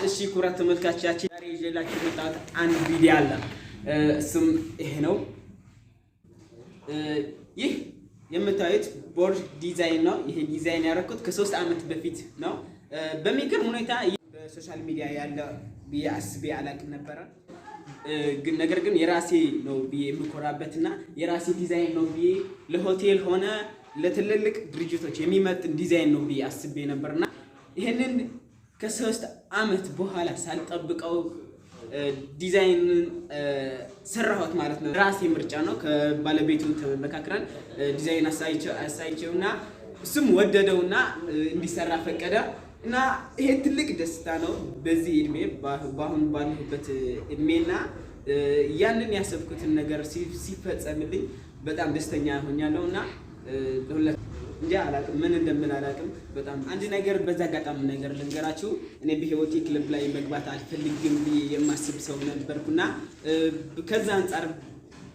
እሺ ክቡራት ተመልካቻችን፣ ዛሬ ይዤላችሁ የመጣሁት አንድ ቪዲዮ አለ። እሱም ይሄ ነው። ይህ የምታዩት board design ነው። ይሄ ዲዛይን ያደረኩት ከ3 ዓመት በፊት ነው። በሚገርም ሁኔታ በ social media ያለ ብዬ አስቤ አላቅም ነበረ። ግን ነገር ግን የራሴ ነው ብዬ የምኮራበት እና የራሴ ዲዛይን ነው ብዬ ለሆቴል ሆነ ለትልልቅ ድርጅቶች የሚመጥን ዲዛይን ነው ብዬ አስቤ ነበርና ይህንን ከ3 ዓመት በኋላ ሳልጠብቀው ዲዛይን ሰራሁት ማለት ነው። ራሴ ምርጫ ነው። ከባለቤቱ ተመካክረን ዲዛይን አሳይቼው እና እሱም ወደደውና እንዲሰራ ፈቀደ እና ይሄ ትልቅ ደስታ ነው። በዚህ እድሜ፣ በአሁን ባለሁበት እድሜና ያንን ያሰብኩትን ነገር ሲፈጸምልኝ በጣም ደስተኛ ሆኛለሁ እና ለሁለት እንጃ አላቅም፣ ምን እንደምል አላቅም። በጣም አንድ ነገር በዛ አጋጣሚ ነገር ልንገራችሁ። እኔ በህይወቴ ክለብ ላይ መግባት አልፈልግም ብዬ የማስብ ሰው ነበርኩና ከዛ አንጻር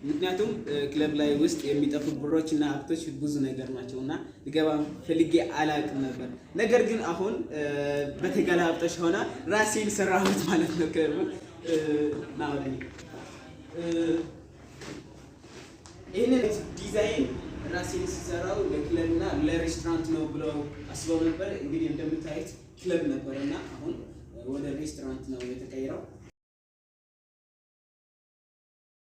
ምክንያቱም ክለብ ላይ ውስጥ የሚጠፉ ብሮች እና ሀብቶች ብዙ ነገር ናቸው እና ልገባ ፈልጌ አላቅም ነበር። ነገር ግን አሁን በተገላብጦሽ ሆነ ራሴን ሰራሁት ማለት ነው። ክለብ ይህንን ዲዛይን ራሴን ሲሰራው ለክለብ እና ለሬስቶራንት ነው ብለው አስበው ነበር። እንግዲህ እንደምታዩት ክለብ ነበር እና አሁን ወደ ሬስቶራንት ነው የተቀየረው።